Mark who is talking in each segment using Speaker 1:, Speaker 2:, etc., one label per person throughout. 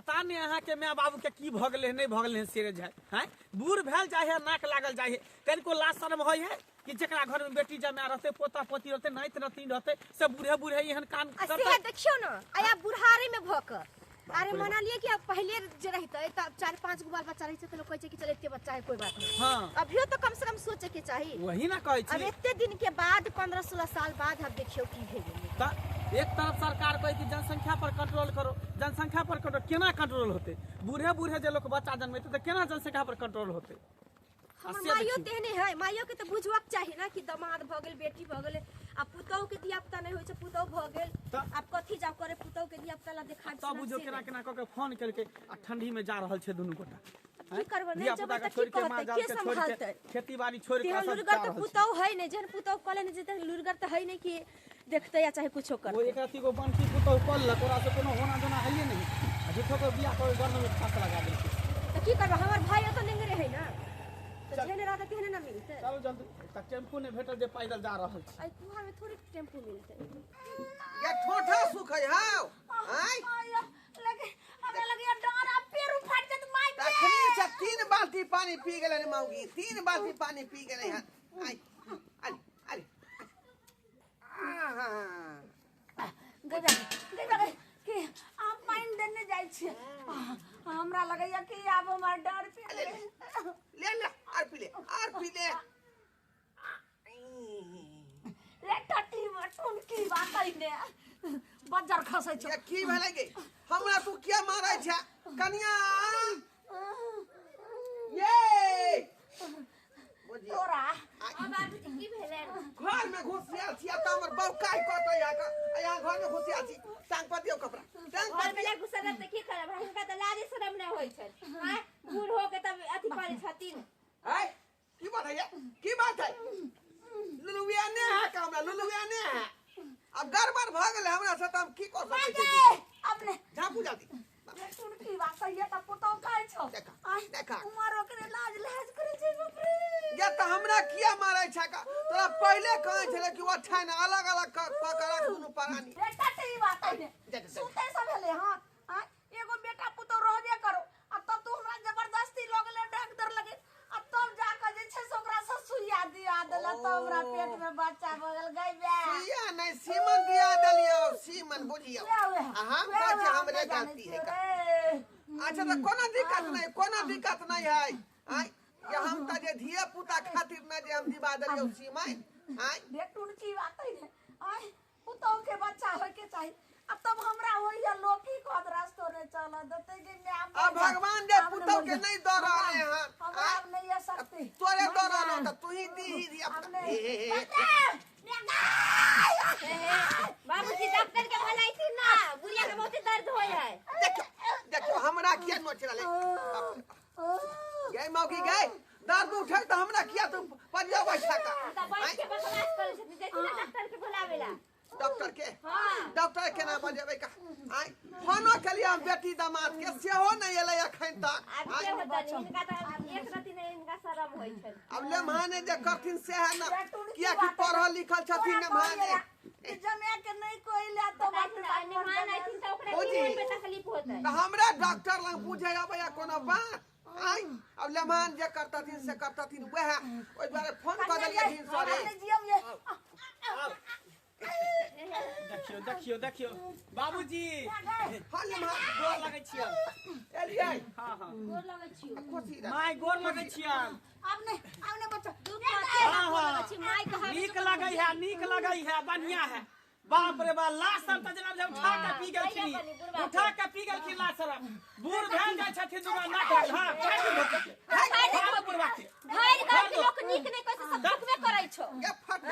Speaker 1: पता नहि अहाँके माय बाबूके की भऽ गेलै नहि भऽ गेलै से जाय हैं बूढ़ भेल जाइ है नाक लागल जाइ है तनिको लाज शर्म होइ है कि जकरा घरमे बेटी जमाय रहतै पोता पोती रहतै नाति नातिन रहतै से बूढ़े बूढ़े एहन काम
Speaker 2: आ
Speaker 1: करतै
Speaker 2: सेहे देखियौ ने आया बुढ़ारी में भऽ कऽ अरे मना लिए कि अब पहले जे रहते तब चार पांच गो बाल बच्चा रहै छै तऽ लोग कहै छै कि चल एते बच्चा है कोई बात नहीं
Speaker 1: हाँ
Speaker 2: अभियो तो कम से कम सोचे के चाही
Speaker 1: वही ना कहै
Speaker 2: अब
Speaker 1: छी
Speaker 2: एते दिन के बाद 15-16 साल बाद अब देखियौ की भेल गेलै।
Speaker 1: तऽ एक तरफ सरकार कहै कि जनसंख्या पर कंट्रोल करो जनसंख्या पर कंट्रोल केना कंट्रोल होतै बूढ़े बूढ़े जे लोक बच्चा जन्मेतै तऽ केना जनसंख्या पर कंट्रोल होतै आ
Speaker 2: हमर
Speaker 1: से
Speaker 2: माइयो
Speaker 1: देखियौ।
Speaker 2: तेहने है माइयो के तऽ बुझबाक चाही ना कि दमाद भऽ गेल बेटी भऽ गेल आ पुतहु के धिया पुता नहि होइ छै पुतहु भऽ गेल आब कथी जाब करे पुतहु के धिया पुता ला देखा
Speaker 1: तब बुझियौ केना केना कऽ के फोन केलकै आ ठंडी में जा रहल छै दुनू गोटा
Speaker 2: की करबै नहि
Speaker 1: धिया
Speaker 2: जेबै
Speaker 1: पुता
Speaker 2: तऽ
Speaker 1: के
Speaker 2: की
Speaker 1: छोड़ि के माल
Speaker 2: कहतै
Speaker 1: जाल
Speaker 2: के
Speaker 1: के छोड़ि के
Speaker 2: सम्भालतै
Speaker 1: खेती बाड़ी छोड़ि के
Speaker 2: तेहन
Speaker 1: सब
Speaker 2: लुरगर
Speaker 1: जा
Speaker 2: तऽ
Speaker 1: रहल छै
Speaker 2: पुतहु है नहि जेहन पुतहु कऽ लेने जेतै लुरगर तऽ है नहि कि देखतै या चाहे कुछो
Speaker 1: ओ
Speaker 2: करतै
Speaker 1: एक अथी गो बनकी पुतहु कऽ लेलक ओकरा से कोनो होना जोना हैये नहि आ झूठो के बियाह कऽ के गर्दन में फांस लगा देलकै
Speaker 2: तऽ की करबै हमर भाई ओतऽ नेंगरे है ना तऽ जेहने रहतै तेहने ना मिलतै
Speaker 1: चलू जल्दी एकटा टेम्पू नहि भेटल जे पैदल जा रहल छी
Speaker 2: एहि कुहा में थोड़े टेम्पू मिलतै
Speaker 3: ये ठोठा सुखै हौ आँय
Speaker 4: लगे हमरा लगे डर आ पेड़ उफाट जत माय
Speaker 3: तखनी से तीन बाल्टी पानी पी गेलै रे मौगी तीन बाल्टी पानी पी गेलै हन आइ अरे अरे आहा
Speaker 4: गई गई कि हम पानि देने जाइ छी हमरा लगैया कि आब हमर डर पे
Speaker 3: ले ले ले आर पी ले आर पी ले
Speaker 4: रे टटी में टुनकी बात ने बज्जर खसै छौ
Speaker 3: ये की भेलै गे हमरा तू किया मारै छै कनिया ये बुझियौ
Speaker 4: तोरा
Speaker 5: हाँ बाबूजी की भेलै
Speaker 3: घर में घुसियाल छियै तऽ हमर बौका कटै है यहाँ घर में घुसियाल छी टांग पर दियौ कपड़ा टांग पर
Speaker 5: घर में नहि घुसल रहत तऽ की करब हुनका तऽ लाजे शरम नहि होइ छनि आँय बूढ़ हो के तब अथी करै छथिन
Speaker 3: है की बात है ये की बात है लुलुआ ने है का हमरा लुलुआ ने है अब गड़बड़ भऽ गेलै हमरा से तऽ हम की कऽ सकै छी
Speaker 4: अपने
Speaker 3: झापू जल्दी
Speaker 4: टुनकी बात ये तऽ पुतौ कहै छौ
Speaker 3: देखा,
Speaker 4: आँय,
Speaker 3: देखा।
Speaker 4: उमर ओकरे लाज लाज करै छै बाप रे
Speaker 3: ये तऽ हमरा किया मारै छै का तोरा पहिले कहै छलै कि ओ ठान अलग अलग कऽ कऽ के राख दुनू प्राणी
Speaker 4: बेटा ते ई बात है
Speaker 3: जा, जा, जा।
Speaker 4: सुते सब भेलै हां आँय, एगो बेटा पुतौ रहबे करो आ तब तू हमरा जबरदस्ती लऽ गेलै डॉक्टर लगे आ तब जाकऽ जे छै से ओकरा से सुइया दिया देलक तब हमरा पेट में बच्चा भऽ गेल गई बे
Speaker 3: सुइया नहि सीमन दिया देलियौ सीमन बुझियौ
Speaker 4: वएह वएह
Speaker 3: आ हम
Speaker 4: वएह
Speaker 3: कहै छियै
Speaker 4: वएह हम
Speaker 3: हमरे
Speaker 4: नहि जानै
Speaker 3: गलती है
Speaker 4: छियै
Speaker 3: का
Speaker 4: रे।
Speaker 3: अच्छा तऽ कोनो दिक्कत नहि कोनो दिक्कत नहि है आँय जे हम तऽ जे धिया पुता खातिर ने जे हम दिबा देलियौ सीमन आँय
Speaker 4: देख टुनकी बात है ने आँय पुतहु के बच्चा होय के चाही आ तब हमरा होइया लोग की कहत रास्तो नहीं चल देते कि मैं आब
Speaker 3: आ भगवान जे पुतहु के नहीं दऽ रहले हन
Speaker 4: हमरा
Speaker 3: आँय
Speaker 4: आब नहीं है शक्ति
Speaker 3: तोरे दऽ रहलो तऽ तू ही दीही धिया
Speaker 4: आब
Speaker 3: पुता
Speaker 4: नहीं
Speaker 3: हे, हे, हे।
Speaker 5: बाबूजी डॉक्टर के भलाइथिन ना बुढ़िया के बहुते दर्द होइ है
Speaker 3: देखियौ देखियौ हमरा किया नोच रहले बाप रे बाप। गई मौगी गई दर्द उठे तऽ हमरा किया तू पजिया बैठा का
Speaker 5: तऽ बैठ के बकवास करै छथिन जैसे ना डॉक्टर के बुलावेला
Speaker 3: डॉक्टर के
Speaker 5: हाँ
Speaker 3: डॉक्टर के ना बजेबै का आइ फोनो केलियै हम बेटी दामाद के सेहो नहि एलै अखन तक
Speaker 5: आब के होतनि हिनका तऽ एक रति नहि हिनका शरम होइ छनि
Speaker 3: अब लेम्हाने जे करथिन सएह ना कियाकि पढ़ल लिखल छथिन लेम्हाने
Speaker 4: जमे के नहीं कोई ले तो
Speaker 5: बताथिन ना, मेहमान अयथिन तऽ ओकरा की
Speaker 3: भौजी।
Speaker 5: मन में तकलीफ होतै
Speaker 3: तऽ हमरा डॉक्टर लग बुझे अबैया कोनो बात आइ अब लेम्हान जे करतथिन से करतथिन वएह ओहि दुआरे फोन कऽ देलियै सरे
Speaker 1: देखियौ देखियौ देखियौ बाबूजी
Speaker 3: हाँ लेम्हान
Speaker 1: गोर लगै छियन
Speaker 3: एलियै
Speaker 1: हाँ हाँ
Speaker 5: गोर लगै छियौ
Speaker 3: खुशी रह
Speaker 1: माय गोर लगै छियन
Speaker 4: आब नहीं आब नहीं बच्चा
Speaker 5: दुख कहते
Speaker 1: हाँ,
Speaker 5: गोर
Speaker 1: हाँ।
Speaker 5: लगै छी माय के हाथ
Speaker 1: नीक लगै है नीक लगै है बढ़िया है बाप रे बाप लाश सब तऽ जेना बुझाइ उठा के पी गेलखिन
Speaker 5: कहिया बनी बुढ़बा
Speaker 1: उठा के पी गेलखिन लाश सब बूढ़ भेल जाइ छथिन दुनू नाक हां काटि दो
Speaker 5: खाइ
Speaker 1: बुढ़बा के
Speaker 5: भरि घर के लोक नीक नहि कहै छै सब दुखबे करै छौ
Speaker 3: ये फट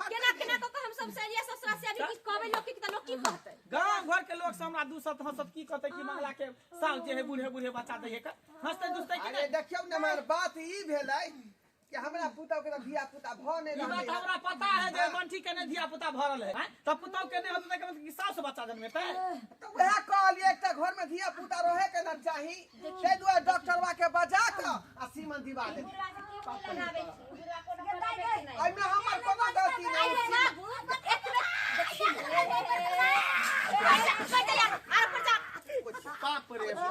Speaker 3: फट
Speaker 5: केना केना कऽ के हम सब सरिया ससुरा से अभी किछु कहबै लोक के तऽ लोक की कहतै
Speaker 1: गांव घर के लोग सब हमरा दू शब्द हंसत की कहतै कि मंगला के साल जे है बूढ़े बूढ़े बच्चा दै है हंसते दुसते कि
Speaker 3: अरे
Speaker 1: नहि
Speaker 3: देखियौ ने हमर बात ई भेलै कि हमरा पुतहु के तऽ धिया पुता भऽ नहि
Speaker 1: ई बात
Speaker 3: रहलै
Speaker 1: हमरा पता है जे बंठी के नहि धिया पुता भरल है आँय? तऽ पुतहु के नहि होतै तऽ कि सास बच्चा जन्मेतै
Speaker 3: तऽ उएह कहलियै एकटा घर में धिया पुता रहे के ना चाही ताहि दुआरे डॉक्टरवा के बजा कऽ आ सीमन दिवा देली
Speaker 5: बुढ़वा के के मुँह लगाबै छी बुढ़वा कोनो कराबै के नहि
Speaker 3: एहिमे हमर कोनो गलती नहि
Speaker 5: आइ हे बाबू एतबे देखी आर पर जा
Speaker 1: बाप रे बाप।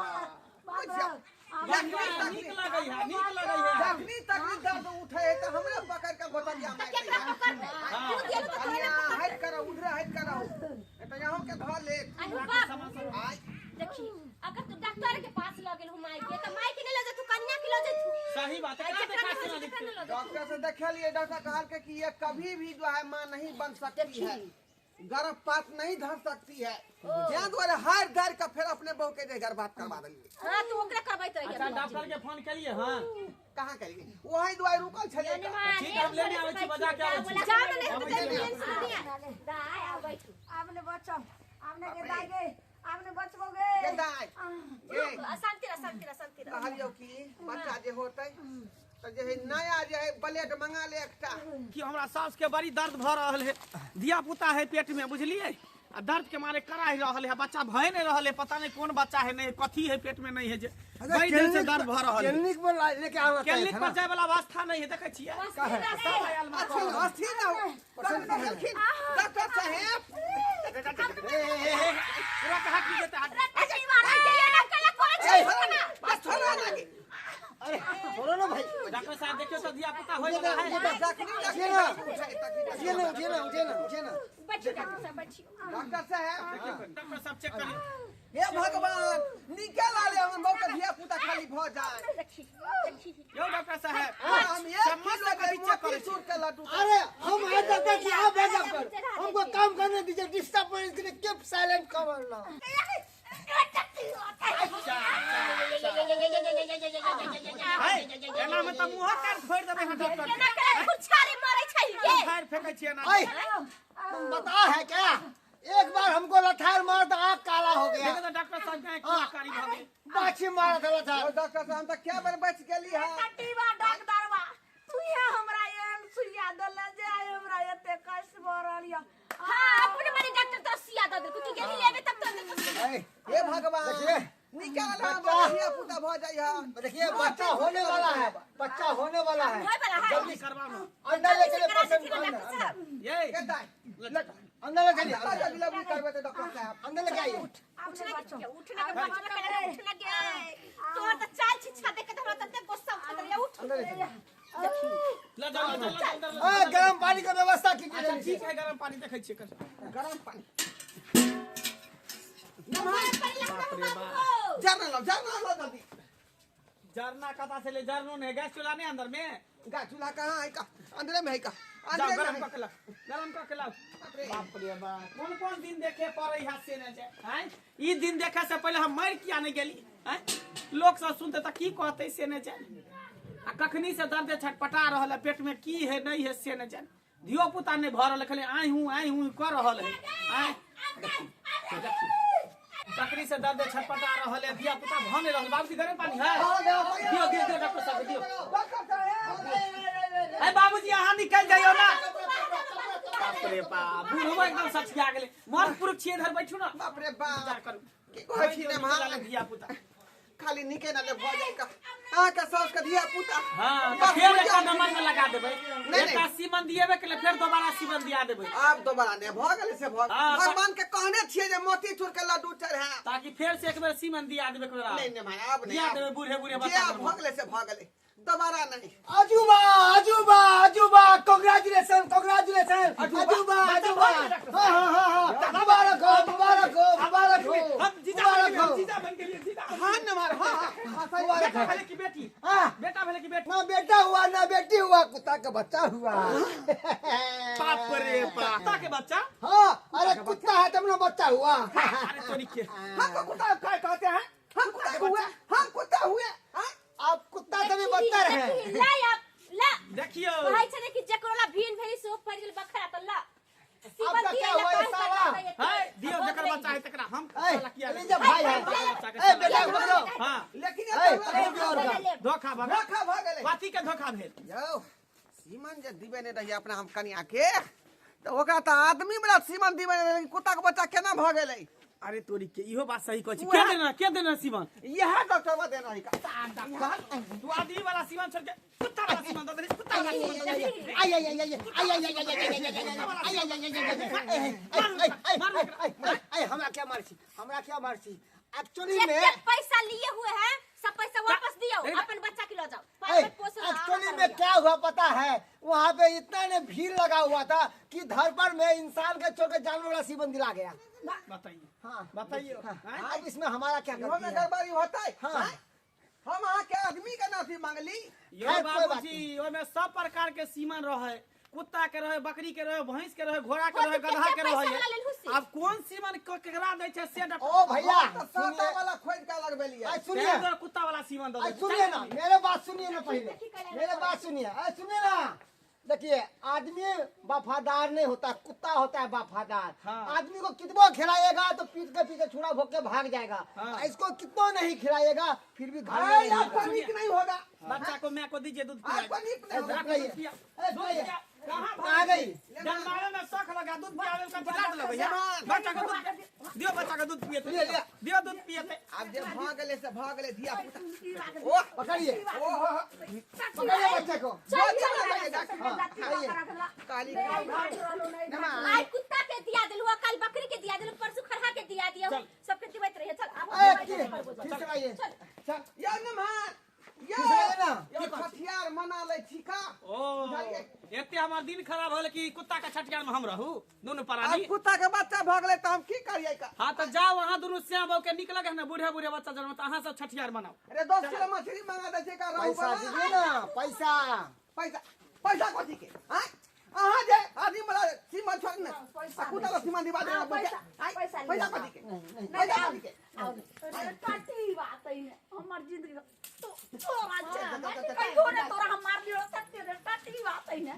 Speaker 1: नीक लगै है, नीक लगै है।
Speaker 3: जखनी तकनी दर्द उठे है त हमरे पकड़ के गोतरिया मार
Speaker 2: केकरा पकड़बै? तू दियलु त तोरे ने पकड़तै।
Speaker 3: हट करो, उधरे हट करो, त यहाँ के धर ले।
Speaker 2: आहि बाप, देखी अगर तू डॉक्टर के पास ल गेल हूं माई के त माई के नहीं ल जतू, कन्या के ल जतू।
Speaker 1: सही बात है।
Speaker 3: डॉक्टर से देखे लिए, डॉक्टर कहल के कि ये कभी भी जो है माँ नहीं बन सकती है, गर्भपात नहीं धर सकती है। यहाँ द्वारे हार धार का फिर अपने बहू के जे गर्भपात करवा दिलिए।
Speaker 2: हां तू ओकरा करबैत रहिए।
Speaker 1: अच्छा डॉक्टर के फोन केलिए? हां
Speaker 3: कहां केलिए, वही दवाई रुकल छलिए।
Speaker 1: ठीक हम लेने आबै छी, बजा के आबै छी।
Speaker 2: जाओ ना, नहीं तो टेंशन नहीं है। दाय आ बैठू।
Speaker 4: आपने बचाओ, आपने के दाय गे, आपने बचबोगे
Speaker 3: के दाय।
Speaker 2: शांति रह, शांति रह, शांति रह।
Speaker 3: कहलियो कि बच्चा जे होतै त जे है नया जे है ब्लेड मंगा ले एकटा।
Speaker 1: कि हमरा सास के बड़ी दर्द भ रहल है, धिया पुता है पेट में बुझलिए, आ दर्द के मारे कराहि रहल है, बच्चा भय नहीं रहल है, पता नहीं कौन बच्चा है, नहीं कथी है पेट में नहीं है जे बड़ी देर से दर्द भ रहल है।
Speaker 6: क्लिनिक पर लेके आना चाहिए,
Speaker 1: क्लिनिक पर जाय वाला अवस्था नहीं है। देखै छियै
Speaker 3: अच्छा अस्थिर ना हो डॉक्टर साहब।
Speaker 1: पूरा कहा की जेतै?
Speaker 6: अरे छोड़ो ना भाई।
Speaker 1: डॉक्टर साहब देखियो तो धिया पुता होय वाला है।
Speaker 6: उठिए ना, उठिए ना, उठिए ना, उठिए ना।
Speaker 2: बैठियो डॉक्टर साहब, बैठियो।
Speaker 3: डॉक्टर साहब
Speaker 1: देखियो, डॉक्टर साहब चेक करियो।
Speaker 3: हे भगवान, निकल आले हमर बहू के धिया पुता खाली भ जाए।
Speaker 2: देखी देखी
Speaker 1: यो डॉक्टर साहब,
Speaker 3: हम एक
Speaker 1: चम्मच
Speaker 3: किलो
Speaker 1: से
Speaker 3: के
Speaker 1: कभी चेक करै
Speaker 3: मोती चूर के लड्डू।
Speaker 6: अरे हम है डॉक्टर की, आप है डॉक्टर, हमको काम करने दीजिए, डिस्टर्ब मत करिए, कीप साइलेंट कवर ना।
Speaker 1: एना में त मुंह कान फोड़ देबै हम डॉक्टर।
Speaker 2: केना केना खुरछारी मारै छै ये?
Speaker 1: फाड़ फेकै छियै ना।
Speaker 6: ऐ तुम बता है क्या, एक बार हमको लठार मार तो आँख काला हो गया।
Speaker 1: देखो तो डॉक्टर साहब के की कारी भ गेल,
Speaker 6: बाछी मारा था लठार।
Speaker 3: डॉक्टर साहब त क्या बार बच गेली है।
Speaker 4: कटीवा डॉक्टरवा, तू ये हमरा एहन सुइया देले जे आइ हमरा एते कष्ट भ रहल य।
Speaker 2: हां अपने मारे डॉक्टर तो सुइया द देलको, तू गेली लेबे तब तो।
Speaker 3: हे भगवान, निकाल धिया पुता भ जाय है।
Speaker 6: देखिए बच्चा होने वाला है, बच्चा होने वाला है,
Speaker 1: जल्दी करवाओ ना।
Speaker 6: अंदर ले चले परसेंट
Speaker 1: ये
Speaker 3: के दाय
Speaker 6: अंदर ले चलिए,
Speaker 3: जल्दी लबू करबे त डॉक्टर साहब
Speaker 6: अंदर लेके आइए।
Speaker 2: उठना के, उठना के, उठना के, तोर त चाल छिछा देख के हमरा तते गुस्सा उठत रहे। उठ
Speaker 6: अंदर ले चलिए,
Speaker 1: ल जा ल जा अंदर।
Speaker 6: गरम पानी का व्यवस्था कीजिए।
Speaker 1: अच्छा ठीक है, गरम पानी देखै छियै,
Speaker 3: गरम पानी। जरना लो, जरना लो जल्दी।
Speaker 1: जरना कता से ले, जरनो नहीं, गैस चूल्हा नहीं अंदर में।
Speaker 3: गैस चूल्हा कहाँ है का? अंदर में है का? अंदर
Speaker 1: गरम कऽ के लाओ, गरम कऽ के लाओ। बाप रे बाप, कौन कौन दिन देखे पड़ै है से ने जाए हैं। ई दिन देखे से पहले हम मर किया नहीं गेली हैं। लोग सब सुनते त की कहते से ने जाए। आ कखनी से दर्द छटपटा रहल है, पेट में की है नहीं है से ने जाए। धियो पुता नहीं भर रहल, खाली आई हूं आई हूं कर रहल है। आय बकरी से दर्द छटपटा रहल है, धिया पुता भ नहीं रहल। बाबूजी गरम पानी है, दियो दियो दियो डॉक्टर साहब दियो। अरे बाबूजी अहाँ निकल जाइयो ना। बाप रे बाप, बूढ़ो एकदम सठिया गेलै। मर्द पुरुष छियै, इधर बैठू ना।
Speaker 3: बाप रे बाप,
Speaker 1: करू
Speaker 3: की कहै छी ने महाराज,
Speaker 1: धिया पुता
Speaker 3: खाली निके ना ले भ जाय का अहाँ के सास के धिया पुता।
Speaker 1: हां त फेर एकटा नंबर में लगा देबै, एकटा सीमन दिएबे के फेर दोबारा सीमन दिया देबै।
Speaker 3: आब दोबारा ने भ गेलै से भ। भगवान के कहने छियै जे मोती चूर के लड्डू चढ़ा,
Speaker 1: ताकि फेर से एक बेर सीमन दिया देबै। एक बेर
Speaker 3: नहीं नहीं भाई, आब नहीं
Speaker 1: दिया देबै बूढ़े बूढ़े बच्चा
Speaker 3: जे भ गेलै से भ गेलै, दोबारा नहीं।
Speaker 6: अजूबा अजूबा अजूबा, कांग्रेचुलेशन कांग्रेचुलेशन, अजूबा अजूबा। हां हां हां, मुबारक हो, मुबारक हो, मुबारक हो।
Speaker 1: हम जीजा बन गेलिए, जीजा बन गेलिए, जीजा।
Speaker 3: हां नमर, हां हां,
Speaker 6: मुबारक
Speaker 1: बेटा भेले की बेटी?
Speaker 6: हां
Speaker 1: बेटा भेले की बेटी?
Speaker 6: ना बेटा हुआ ना बेटी हुआ, कुत्ता का बच्चा हुआ।
Speaker 1: बाप रे बाप, कुत्ता के बच्चा?
Speaker 6: हां, अरे कुत्ता है तब ना बच्चा हुआ।
Speaker 1: अरे तोरी के,
Speaker 3: हम कुत्ता कहते हैं, हम कुत्ता हुए, हम कुत्ता हुए।
Speaker 6: आप कुत्ता से भी बदतर है।
Speaker 2: ला आप ला
Speaker 1: देखियो,
Speaker 2: कहै छै कि जकरोला भीन भेली से ओ पड़ गेल बखरा त ला सीमन
Speaker 6: आपका क्या हुआ साला?
Speaker 1: हाय दियो जकर बच्चा है तकरा हम साला किया
Speaker 6: ले जा भाई है। ए बेटा पकड़ो।
Speaker 1: हां
Speaker 3: लेकिन
Speaker 1: धोखा भ
Speaker 3: धोखा भ गेलै।
Speaker 1: कथी के धोखा भेल?
Speaker 3: यौ सीमन जे दिबे ने रही अपना हम कनिया के, त ओकरा त आदमी बला सीमन दिबे ने रही, कुत्ता के बच्चा केना भ गेलै?
Speaker 1: अरे तोरी के इहो बात सही कहै छी। के देना, के देना सीमन?
Speaker 3: इएह डॉक्टर देना है का।
Speaker 1: तू आदमी वाला सीमन छोड़ के कुत्ता वाला सीमन दे दे, कुत्ता वाला सीमन दे दे।
Speaker 6: आई आई आई आई आई आई आई आई आई आई आई, हमरा क्या मारছি, हमरा क्या मारছি? एक्चुअली में
Speaker 5: जितने पैसा लिए हुए हैं सब पैसा वापस दियो, अपन बच्चा के लो जाओ।
Speaker 6: एक्चुअली में क्या हुआ पता है, वहाँ पे इतना ने भीड़ लगा हुआ था कि धर पर में इंसान के छोड़ के जानवर वाला सीवन दिला गया।
Speaker 1: बताइए।
Speaker 6: हाँ
Speaker 1: बताइए।
Speaker 6: हाँ, अब इसमें हमारा क्या गलती है?
Speaker 3: गड़बड़ी होता है।
Speaker 6: हाँ।
Speaker 3: हम अहाँ के आदमी के नाथी मांगली।
Speaker 1: यो बाबूजी, ओमे सब प्रकार के सीमन रहे, कुत्ता के रहे, बकरी के रहे, भैंस के रहे, घोड़ा के रहे, गधा के रहे। अब कौन सीमन केकरा दै छै से डॉक्टर।
Speaker 6: ओ भैया,
Speaker 3: साता वाला खोज के लगबेलियै।
Speaker 6: सुनिए,
Speaker 1: कुत्ता वाला सीमन दो।
Speaker 6: सुनिए ना, मेरे बात सुनिए ना, पहले मेरे बात सुनिए। सुनिए ना, देखिए आदमी वफादार नहीं होता, कुत्ता होता है वफादार।
Speaker 1: हाँ।
Speaker 6: आदमी को कितना खिलाएगा तो पीठ के पीछे छुरा भोग के भाग जाएगा।
Speaker 1: हाँ।
Speaker 6: इसको कितना नहीं खिलाएगा फिर भी घर में नहीं,
Speaker 3: नहीं होगा।
Speaker 1: बच्चा को मैं को दीजिए दूध।
Speaker 6: कहाँ गई?
Speaker 1: जनमावे में शौक लगा दूध पियावे का दिला देलक भैया। बच्चा के दूध दियो, बच्चा के दूध पिए दियो, दूध पिए।
Speaker 3: अब जे भाग गेलै से भाग गेलै धिया पुता। ओ
Speaker 6: पकड़िए,
Speaker 3: ओ हो
Speaker 6: पकड़िए बच्चे को।
Speaker 3: काली
Speaker 5: आई कुत्ता के दिया देलु, कल बकरी के दिया देलु, परसों खरहा के दिया दियो, सबके दिबैत रहिए। चल अब
Speaker 6: ठीक से चल
Speaker 3: चल या नमहार या छठियार मना लै छी का।
Speaker 1: ओ एते हमर दिन खराब होल कि कुत्ता के छठियार में हम रहू दुनु प्राणी।
Speaker 3: अब कुत्ता के बच्चा भग गेलै त हम की करियै का?
Speaker 1: हां त जाओ अहाँ दुनु श्याम बाबू के निक लगे ने, बूढ़े बूढ़े बच्चा जन्म त अहाँ सब छठियार मनाओ।
Speaker 3: अरे 10 किलो मछली मंगा दै छै का रहू?
Speaker 6: पैसा दीजिए ना, पैसा
Speaker 3: पैसा पैसा कथी के? हां अहाँ जे आदमी वाला सीमा छोड़ ने, कुत्ता वाला सीमा दिवा दे।
Speaker 4: पैसा
Speaker 3: पैसा कथी के? पैसा कथी के?
Speaker 4: अरे काटी बात है हमर जिंदगी तो तोरा कहियो ने तोरा हम मार लियो सत्य रे काटी बात है ने।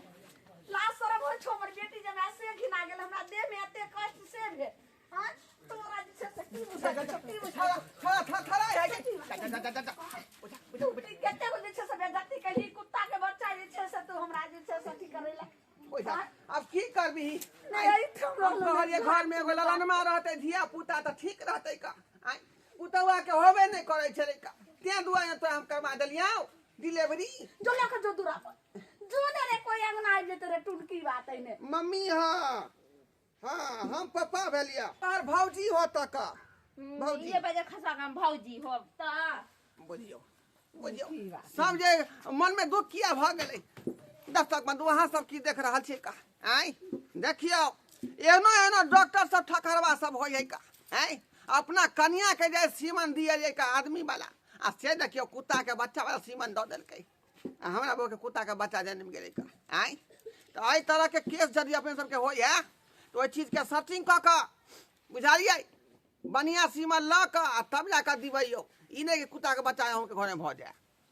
Speaker 4: लाज शरम होय छो, हमर बेटी जमा से घिना गेल, हमरा देह में एते कष्ट से भेल। हां तोरा जे छै से की बुझा की बुझा
Speaker 3: थरा थरा थरा है जा जा जा जा
Speaker 4: कते गो जे छै से बेइज्जती कही कुत्ता के बच्चा जे छै से तू हमरा जे छै से अथी करैला।
Speaker 3: अब की करबी? नहीं घर में एगो ललनमा रहते धिया पुता त ठीक रहते का। पुतवा के होबे नहीं करे छले का, तें दुआरे तो हम करवा देलियौ डिलीवरी।
Speaker 4: जो लख जो दूरा पर जो ने रे कोई अंगना आबि जेते रे टुनकी बात है ने।
Speaker 3: मम्मी हां हां हम पापा भेलिया तार भौजी हो त का भौजी
Speaker 5: ये बजे खसा काम भौजी हो त
Speaker 3: बुझियो बुझियो सब जे मन में दुख किया भ गेलै। दस्तक बंधु अहाँ सब की देख रहल छियै का? आँय देखियौ एहनो एहनो डॉक्टर सब ठकरवा सब होइ है का। आँय अपना कनिया के जे सीमन दिए का आदमी वाला, आ से देखियौ कुत्ता के बच्चा वाला सीमन दऽ देलकै, आ हमरा बहू के कुत्ता के बच्चा जन्म गेलै का। आँय तऽ एहि तरह के केस यदि अपने सबके होइ है तऽ ओहि चीजके सर्चिंग कऽ कऽ बुझलियै बढ़िआँ सीमन लऽ कऽ आ तब जा कऽ दिबैयौ। ई नहि कि कुत्ता के बच्चा अहूँके घरमे भऽ जाय।